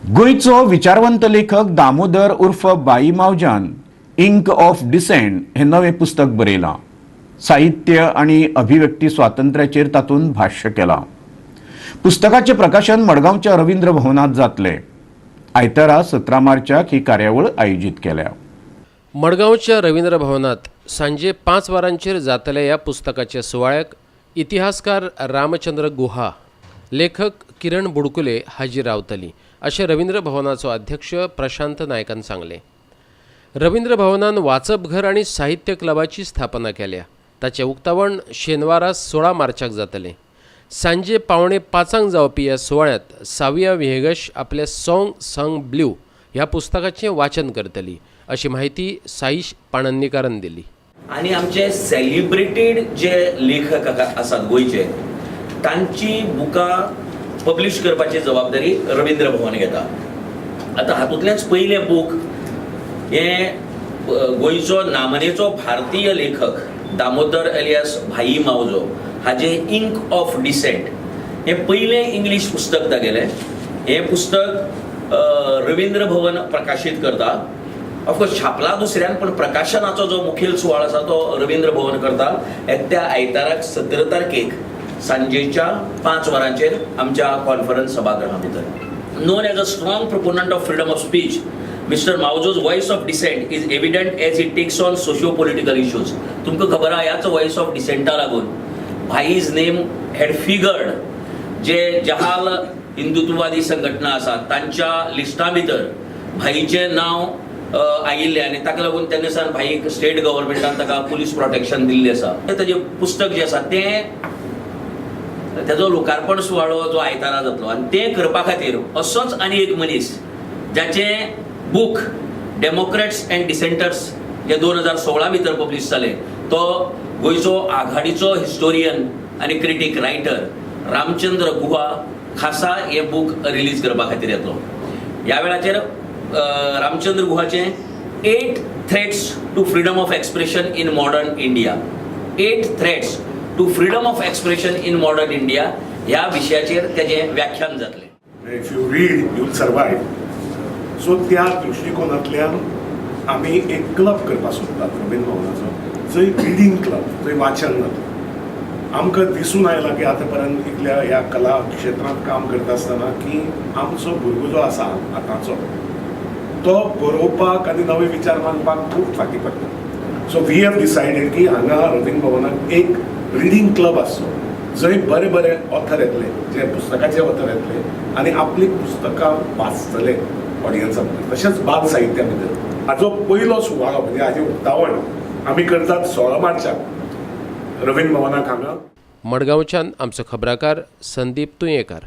गोंयचो विचारवंत लेखक दामोदर उर्फ भाई मावजान इंक ऑफ डिसेंट हें नवें पुस्तक बरयलां. साहित्य आनी अभिव्यक्ती स्वातंत्र्याचेर तातूंत भाश्य केलां. पुस्तकाचें प्रकाशन मडगांवच्या रवींद्र भवनांत जातलें. आयतारा 17 मार्चाक ही कार्यावळ आयोजीत केल्या. मडगांवच्या रवींद्र भवनात सांजे 5 वरांचेर जातल्या ह्या पुस्तकाच्या सुवाळ्याक इतिहासकार रामचंद्र गुहा, लेखक किरण बुडकुले हाजीर रावतली, अशें रवींद्र भवनाचो अध्यक्ष प्रशांत नायकान सांगलें. रवींद्र भवनान वाचपघर आनी साहित्य क्लबाची स्थापना केल्या. ताचें उक्तावण शेनवारा 16 मार्चाक जातलें. सांजे 4:45 जावपी ह्या सुवाळ्यांत साविया व्हिएगश आपल्या सॉंग संग ब्ल्यू ह्या पुस्तकाचें वाचन करतली, अशी माहिती साईश पाणंदीकारान दिली. आनी आमचे सेलिब्रेटेड जे लेखक आसात गोंयचे, तांची बुकां पब्लिश करपाची जबाबदारी रवींद्र भवन घेता. आतां हातूंतलेंच पयलें बूक हें गोंयचो नामनेचो भारतीय लेखक दामोदर एलियास भाई मावजो हाजें इंक ऑफ डिसेंट हें पयलें इंग्लीश पुस्तक तागेलें. हें पुस्तक रवींद्र भवन प्रकाशीत करता. ऑफकोर्स छापला दुसऱ्यान, पण प्रकाशनाचो जो मुखेल सुवाळो आसा तो रवींद्र भवन करता येत्या आयताराक 17 तारखेक सांजेच्या 5 वरांचेर आमच्या कॉन्फरन्स सभागृहा भितर. Known as a strong proponent of freedom of speech, Mr. Mauzo's voice of dissent is evident as he takes on socio political issues. तुमकां खबर आहा, ह्याच वॉयस ऑफ डिसेंटा लागून भाईज नेम हॅड फिगर्ड, जे जहाल हिंदुत्ववादी संघटना आसा तांच्या लिस्टा भितर भाईचें नांव आयिल्लें आनी ताका लागून तेन्ना सावन भाईक स्टेट गव्हर्मेंटान ताका पुलीस प्रोटेक्शन दिल्लें आसा. ताजें पुस्तक जें आसा तें, तेजो लोकार्पण सुवाळो जो आयतारा जातलो आनी तें करपा खातीर असोच आनी एक मनीस जाचें बूक डेमोक्रेट्स अँड डिसेंटर्स जे 2016 भितर पब्लीश जालें, तो गोंयचो आघाडीचो हिस्टोरियन आनी क्रिटीक रायटर रामचंद्र गुहा खासा हें बूक रिलीज करपा खातीर येतलो. ह्या वेळाचेर Ramchandra गुहाचें Eight Threats to Freedom of Expression in Modern India, Eight Threats to Freedom of Expression in Modern India ह्या विशयाचेर तेजें व्याख्यान जातलें. If you read, you will survive. So त्या दृश्टिकोनांतल्यान आमी एक क्लब करपाक सोदतात रवींद्र भवनाचो, जंय रिडींग क्लब, जंय वाचन जाता. आमकां दिसून आयलां की आतां पर्यंत इतल्या ह्या कला क्षेत्रांत काम करता आसतना की आमचो भुरगो जो आसा आतांचो, तो बरोवपाक आनी नवे विचार मांडपाक खूब फाटीं पडटा. सो we have decided की हांगा रवींद्र भवनाक एक रिडींग क्लब आसचो, जंय बरे बरे ऑथर येतले, जे पुस्तकाचे ऑथर येतले आनी आपलीं पुस्तकां वाचतले ऑडियन्सा भितर, तशेंच बाल साहित्या भितर. हाजो पयलो सुवाळो, म्हणजे हाजें उक्तावण आमी करतात 16 मार्चाक रवींद्र भवनाक हांगा. मडगांवच्यान आमचो खबराकार संदीप तुयेंकार.